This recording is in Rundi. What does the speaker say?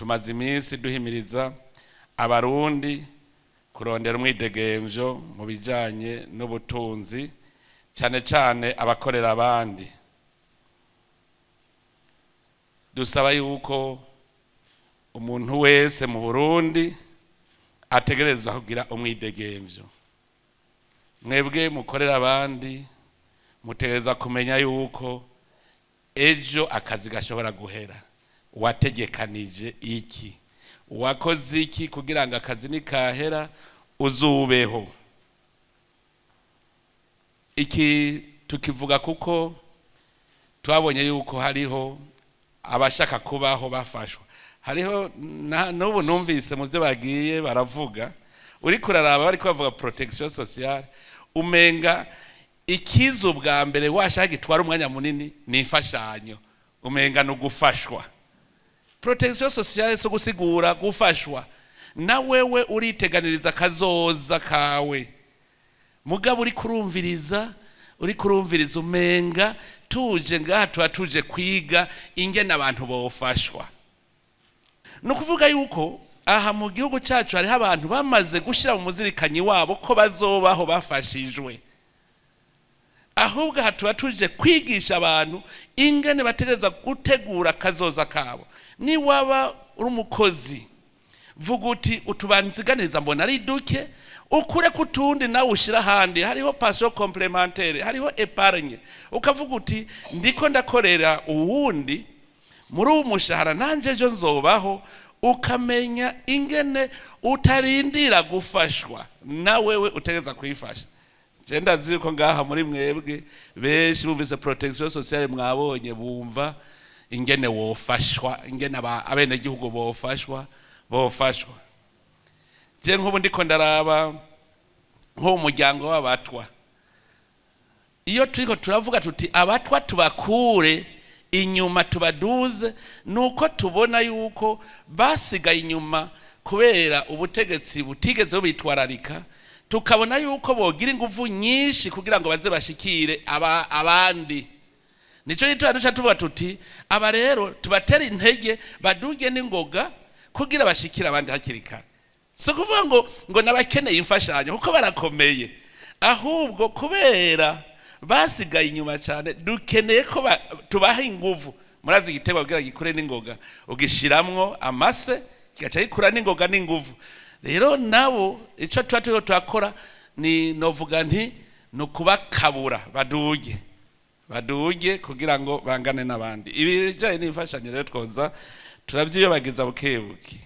Tumaze iminsi duhimiriza Abarundi kurondera umwidegemvyo mu bijanye n'ubutunzi, cyane cyane abakorera abandi. Dusaba yuko umuntu wese mu Burundi ategerezwa kugira umwidegemvyo. Mwebwe mukorera abandi mutegereza kumenya yuko ejo akazi gashobora guhera. Wategekanije iki? Wakoze iki kugira ngo akazi nikahera uzubeho? Iki tukivuga kuko twabonye yuko hariho abashaka kubaho bafashwa. Hariho n'ubu numvise mu byo bagiye baravuga, uri kuraraba bari kubavuga protection sociale, umenga ikiza bwa mbere washaka gitwara umwanya munini ni imfashanyo, umenga no gufashwa. Protection sociale so gusigura gufashwa, na wewe uriteganiriza kazoza kawe. Mugabo uri kurumviriza umenga tuje ngaha tuba tuje kwiga ingene abantu bofashwa. No kuvuga yuko aha mu gihugu cyacu hariho abantu bamaze gushira mu muzirikanyi wabo ko bazobaho bafashijwe. Ahubwo aha tuba tuje kwigisha abantu ingene bategereza gutegura kazoza kabo. Ni waba uri umukozi, vuga uti utubanziganiriza mbona ari duke, ukure kutundi nawe ushira ahandi. Hariho pension complémentaire, hariho épargne. Ukavuga uti ndiko ndakorera uwundi muri uwo mushahara nanje ejo nzobaho. Ukamenya ingene utarindira gufashwa, na wewe utegeza kwifasha. Je ndazi ko ngaha muri mwebwe benshi bumvise protection sociale mwabonye bumva ingene wofashwa, ingene abenegihugu bofashwa. Je nk'ubu ndiko ndaraba nk'uwo muryango w'abatwa, iyo turiko turavuga tuti abatwa tubakure inyuma tubaduze, nuko tubona yuko basigaye inyuma kubera ubutegetsi butigeze bubitwararika. Tukabona yuko bogira ingufu nyinshi kugira ngo baze bashikire abandi. Nico gituma duca tuvuga tuti aba rero tubatera intege baduge n'ingoga kugira bashikire abandi hakiri kare. Si kuvuga ngo nabakeneye imfashanyo kuko barakomeye, ahubwo kubera basigaye inyuma cyane dukeneye ko tubaha inguvu. Murazi igitego kugira gikure n'ingoga ugishiramwo amase kigaca gikura n'ingoga n'inguvu. Rero nabo ico tuba turiko turakora ni novuga nti no kubakabura baduge kugira ngo bangane n'abandi. Ibi bijanye n'imfashanyo rero twoza turavyiyobagiza bukebuke.